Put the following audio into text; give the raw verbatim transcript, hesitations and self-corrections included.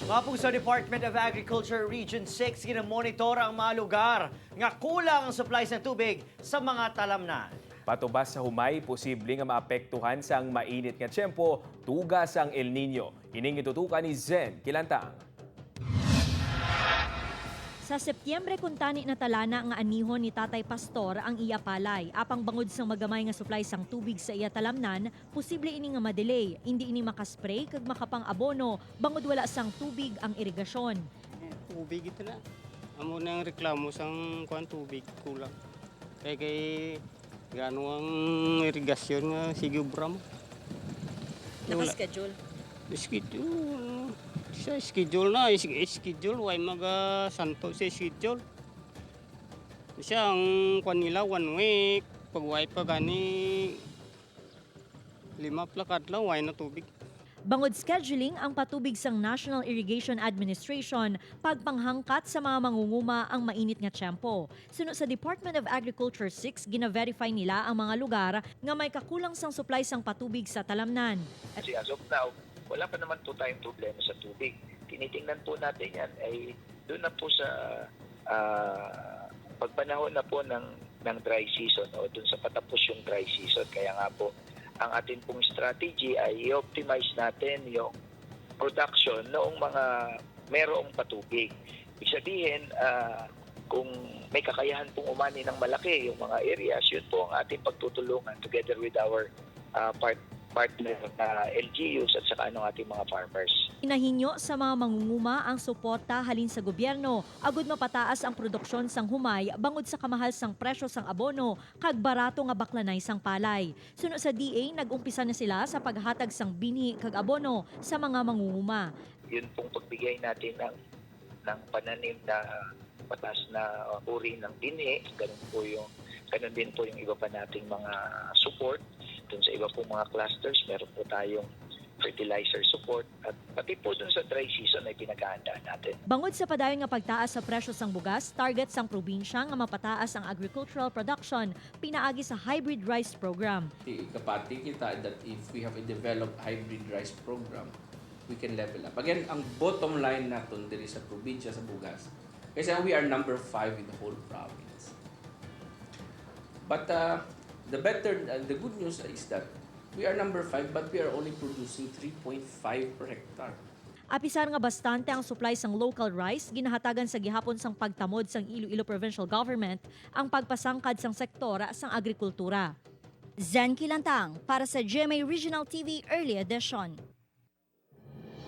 Mga pugso, sa Department of Agriculture Region six, ginamonitor ang mga lugar nga kulang ang supply sa tubig sa mga talamnan. Patubas sa humay, posible nga maapektuhan sang mainit nga tiyempo tuga sang El Niño. Ining gitutukan ni Zen Kilantang. Sa Setyembre, kuntani natalana nga anihon ni Tatay Pastor ang iya palay. Apang bangod sang magamay nga supply sang tubig sa iya talamnan, posible ini nga ma-delay. Indi ini makaspray kag makapang-abono bangod wala sang tubig ang irigasyon. Tubig ito na. Amo na ang reklamo sang kuan, tubig kulang. Kay kay gano ang irigasyon nga sige obra mo. Wala. Naka-schedule. Schedule. Sa schedule na, is- schedule, way maga santo sa schedule. Siya ang kuan nila, one week. Pag way pa gani, lima pla kadlaw, way na tubig. Bangod scheduling ang patubig sang National Irrigation Administration pagpanghangkat sa mga mangunguma ang mainit nga tiyempo. Suno sa Department of Agriculture six, gina-verify nila ang mga lugar nga may kakulang sang supply sang patubig sa talamnan. Kasi as of now, wala pa naman po tayong problema sa tubig. Tinitingnan po natin yan ay doon na po sa ah, pagpanahon na po ng, ng dry season o doon sa patapos yung dry season. Kaya nga po, ang atin pong strategy ay i-optimize natin yung production noong mga merong patubig. Ibig sabihin, ah, kung may kakayahan pong umani ng malaki yung mga areas, yun po ang ating pagtutulungan together with our ah, part partner na L G Us at saka ng ating mga farmers. Hinahinyo sa mga mangunguma ang suporta halin sa gobyerno agud mapataas ang produksyon sang humay bangod sa kamahal sang presyo sang abono kag barato nga baklanay sang palay. Suno sa D A, nag-umpisa na sila sa paghatag sang binhi kag abono sa mga mangunguma. Yun pong pagbigay natin ng ng pananim na mataas na uh, uri ng binhi, ganun po yung ganun din po yung iba pa nating mga support dun sa iba pong mga clusters. Meron po tayong fertilizer support at pati po dun sa dry season ay pinaghahandaan natin. Bangod sa padayon nga pagtaas sa presyo sang bugas, target sang probinsya nga mapataas ang agricultural production pinaagi sa hybrid rice program. Kapati kita that if we have a developed hybrid rice program, we can level up. Again, ang bottom line naton diri sa probinsya sa bugas, kasi we are number five in the whole province. But uh, the better, uh, the good news is that we are number five, but we are only producing three point five per hectare. Apisar nga bastante ang supply sang local rice, ginahatagan sa gihapon sang pagtamod sang Iloilo Provincial Government ang pagpasangkad sang sektor sang agrikultura. Zen Kilantang para sa G M A Regional T V Early Edition.